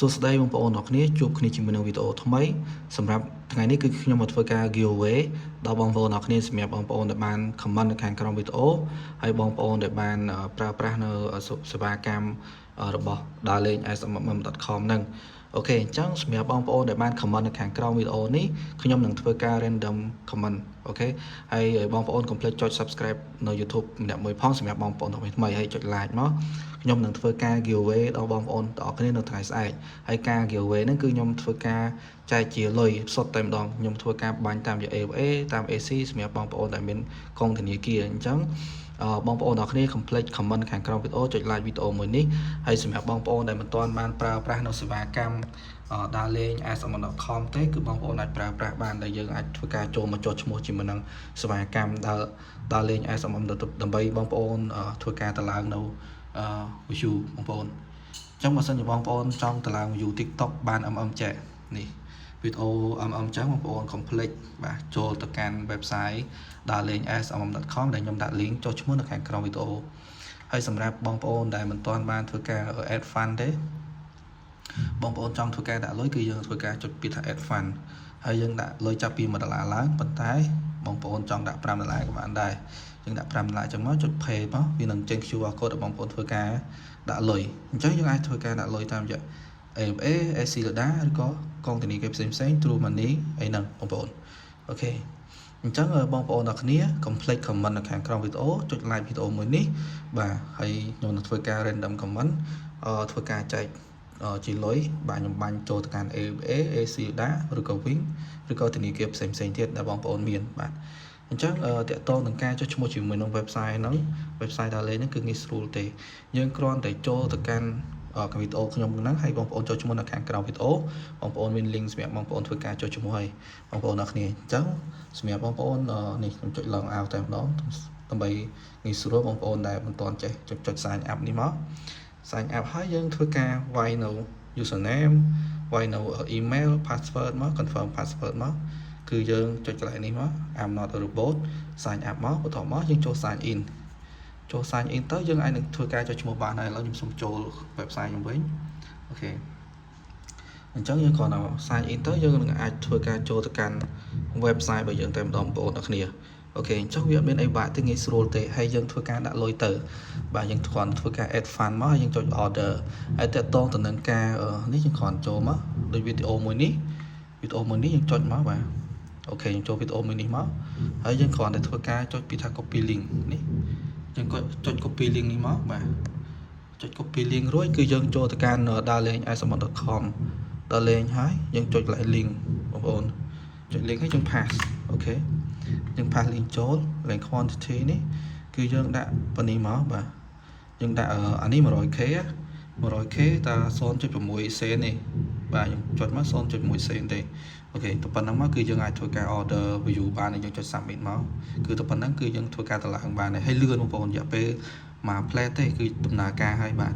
សួស្តីបងប្អូនអរគ្នាជួបគ្នាជាមួយនឹងវីដេអូថ្មីសម្រាប់ថ្ងៃនេះគឺខ្ញុំមកធ្វើការ giveaway ដល់បងប្អូនអរគ្នាសម្រាប់បងប្អូនដែលបាន comment នៅខាងក្រោមវីដេអូហើយបងប្អូនដែលបានប្រើប្រាស់នៅសេវាកម្មរបស់ដើរលេង smm.com ហ្នឹង OK អញ្ចឹងសម្រាប់បងប្អូនដែលបាន comment នៅខាងក្រោមវីដេអូនេះខ្ញុំនឹងធ្វើការ random comment OK ហើយបងប្អូនកុំភ្លេចចុច subscribe នៅ YouTube ម្នាក់មួយផងសម្រាប់បងប្អូនថ្មីថ្មីហើយចុច like មកខ្ញុំនឹងធ្វើការ giveaway ដល់បងប្អូនទាំងអស់គ្នានៅថ្ងៃស្អែកហើយការ giveaway ហ្នឹងគឺខ្ញុំធ្វើការចែកជាលុយសុទ្ធតែម្ដងខ្ញុំធ្វើការបាញ់តាមរយៈ ABA តាម AC សម្រាប់បងប្អូនដែលមានកងធនាគារអញ្ចឹងបងប្អូនទាំងគ្នាកុំភ្លេច comment ខាងក្រោមវីដេអូចុច like វីដេអូមួយនេះហើយសម្រាប់បងប្អូនដែលមិនទាន់បានប្រើប្រាស់នៅសេវាកម្មដើរលេង smm.com ទេគឺបងប្អូនអាចប្រើប្រាស់បានដែលយើងអាចធ្វើការចូលមកចុះឈ្មោះជាមួយនឹងសេវាកម្មដើរដើរលេង SMM ដើម្បីបងប្អូនធ្វើការតម្លើងនៅ view បងប្អូនអញ្ចឹងបើសិនជាបងប្អូនចង់តម្លើង view TikTok បាន MM ចែកនេះវីដេអូ MM ចឹងបងប្អូនកុំភ្លេចបាទចូលទៅកាន់ website ដើរលេង smm.com ដែលខ្ញុំដាក់ link ចុះឈ្មោះនៅខាងក្រោមវីដេអូហើយសម្រាប់បងប្អូនដែលមិនទាន់បានធ្វើការ add fund ទេបងប្អូនចង់ធ្វើការដាក់លុយគឺយើងធ្វើការចុចពាក្យថា add fund ហើយយើងដាក់លុយចាប់ពី1ដុល្លារឡើងប៉ុន្តែបងប្អូនចង់ដាក់5ដុល្លារក៏បានដែរយើងដាក់5ដុល្លារចឹងមកចុច pay មកវានឹងចេញ QR code ឲ្យបងប្អូនធ្វើការដាក់លុយអញ្ចឹងយើងអាចធ្វើការដាក់លុយតាមរយៈ ABA ACLEDA ឬក៏កងធនាគារផ្សេងផ្សេង True Money អីហ្នឹងបងប្អូន OK អញ្ចឹងបងប្អូនទាំងគ្នាកុំភ្លេច comment នៅខាងក្រោមវីដេអូចុច like វីដេអូមួយនេះបាទហើយខ្ញុំនឹងធ្វើការ random comment ធ្វើការចែកជាលុយបាទខ្ញុំបាញ់ចូលទៅកាន់ ABA ACLEDA ឬក៏ Wing ឬក៏ធនាគារផ្សេងផ្សេងទៀតដែលបងប្អូនមានបាទអញ្ចឹងតកតងនឹងការចុះឈ្មោះជាមួយនឹង website ហ្នឹង website ដើរលេងហ្នឹងគឺងាយស្រួលទេយើងគ្រាន់តែចូលទៅកាន់ វីដេអូខ្ញុំហ្នឹងហើយបងប្អូនចូលឈ្មោះនៅខាងក្រោមវីដេអូបងប្អូនមាន link សម្រាប់បងប្អូនធ្វើការចុះឈ្មោះហើយបងប្អូនអរគ្នាអញ្ចឹងសម្រាប់បងប្អូននេះខ្ញុំចុច log out តែម្ដងដើម្បីងាយស្រួលបងប្អូនដែលមិនទាន់ចេះចុចចុច sign up នេះមក sign up ហើយយើងធ្វើការវាយនៅ username វាយនៅ email password មក confirm password មកគឺយើងចុចកន្លែងនេះមក I'm not a robot sign up មកបន្ទាប់មកយើងចូល sign in ចូល sign in ទៅយើងអាចនឹងធ្វើការចុះឈ្មោះបានហើយឥឡូវខ្ញុំសូមចូល website ខ្ញុំវិញ OK អញ្ចឹងយើងគ្រាន់តែ sign in ទៅយើងនឹងអាចធ្វើការចូលទៅកាន់ website របស់យើងតែម្ដងបងប្អូនទាំងគ្នា OK អញ្ចឹងវាអត់មានអីបាក់ទេងាយស្រួលទេហើយយើងធ្វើការដាក់លុយទៅបាទយើងគ្រាន់ធ្វើការ add fund មកហើយយើងចុច order ហើយតកតងទៅនឹងការនេះយើងគ្រាន់ចូលមកដូចវីដេអូមួយនេះវីដេអូមួយនេះយើងចុចមកបាទ OK យើងចូលវីដេអូមួយនេះមកហើយយើងគ្រាន់តែធ្វើការចុចពីថា copy link នេះយើងក៏ចុច copy link នេះមកបាទចុច copy link រួចគឺយើងចូលទៅកាន់ដើរលេង smm.com ដល់លេងហើយយើងចុចកន្លែង link បងប្អូនចុច link ហើយយើង paste OK យើង paste link ចូលកន្លែង quantity នេះគឺយើងដាក់ប៉ុណ្នេះមកបាទយើងដាក់អានេះ 100K 100K តា0.6សេននេះបាទយើងចុចមក0.1សេនទេ OK ទៅប៉ុណ្ណឹងមកគឺយើងអាចធ្វើការ order view បានយើងចុច submit មកគឺទៅប៉ុណ្ណឹងគឺយើងធ្វើការតម្លើងបានហើយលឿនបងប្អូនរយៈពេលមួយភ្លែតទេគឺដំណើរការហើយបាទ